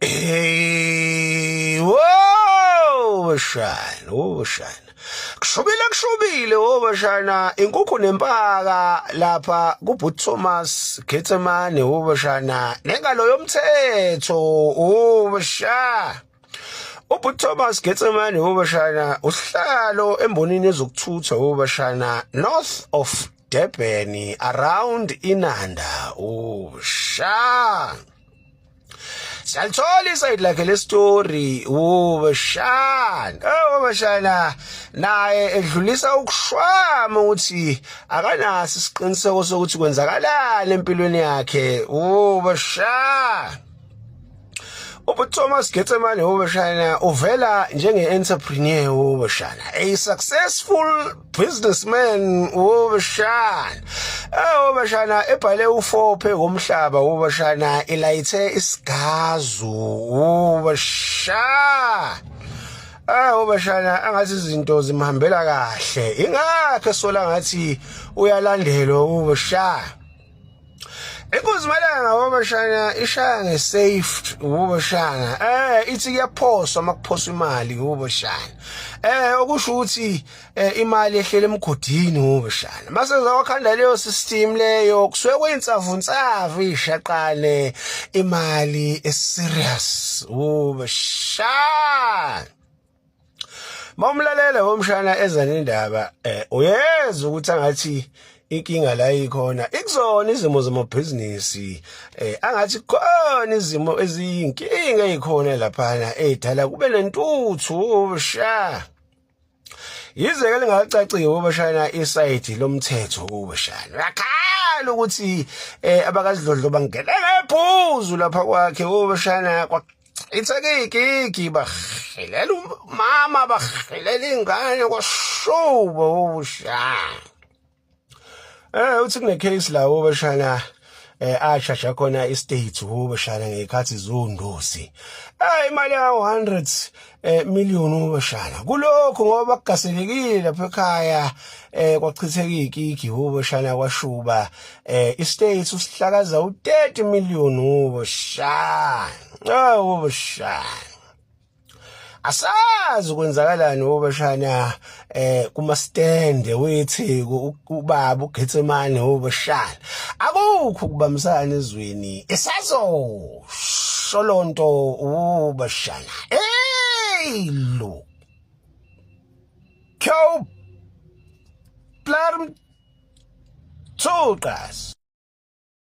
Hey, wo bashana, wo bashana. Kushubile kushubile wo bashana, inkukhu nempaka lapha kuBhut Thomas Getsemane wo bashana, nengalo yomthetho wo bashana. UBhut Thomas Getsemane wo bashana usihlalo embonini yezokuthutha wo bashana north of Durban around Inanda usha. Siyalithola isayidi lakhe lestory ubashana oh bashana naye edlulisa ukushwama ukuthi akanaso isiqiniseko sokuthi kwenzakalani empilweni yakhe ubashana. UThomas Getsemane ubashana uvela njenge-entrepreneur ubashana, a successful businessman ubashana. Eh ubashana ebhale ufophe ngomhlaba ubashana ilayithe isigazu ubashana. Eh ubashana angathi izinto zimhambela kahle. Ingakho esola ngathi uyalandelwa ubashana. Inkunzi malanga wabashana ishaya ngesafe ubashana eh ithi kuyaphoswa makuphoswa imali ubashana eh okusho ukuthi eh, imali ehlele emgodini ubashana mase zawakhanda leyo system leyo kusuke kuyinsavu ishaqane imali eserious ubashana. Mawumlalele womshana eza nendaba eh uyezwa ukuthi angathi inkinga la ikhona ikuzona izimo zamabhizinisi eh angathi khona izimo eziyinkinga ezikhona laphana edala kube nentuthu sha. Yize ke lingacacile ubashana isayidi lomthetho ubashana uyakhala ukuthi eh abakazidlodlo bangena ngephuzu lapha kwakhe ubashana. Ithekigigi bahilela umama bahilela ingane kwashuba usha. Eh uthi kune case la ubashana eh ashasha khona istate ubashana ngekhathi zondosi. Eh imali ya 100 eh million ubashana. Kulokho ngoba kugaselekile lapha ekhaya eh kwachitheka ikiki ubashana kwashuba eh istate usihlakaza u30 million ubashana. Awu bashana. Asazi kwenzakalani obashana eh kuma stand weTheku ubaba uGetsemane obashana. Akukho ukubambisana ezweni. Isazo sholonto ubashana. Hey lo. Kyo Plarm Tsukas.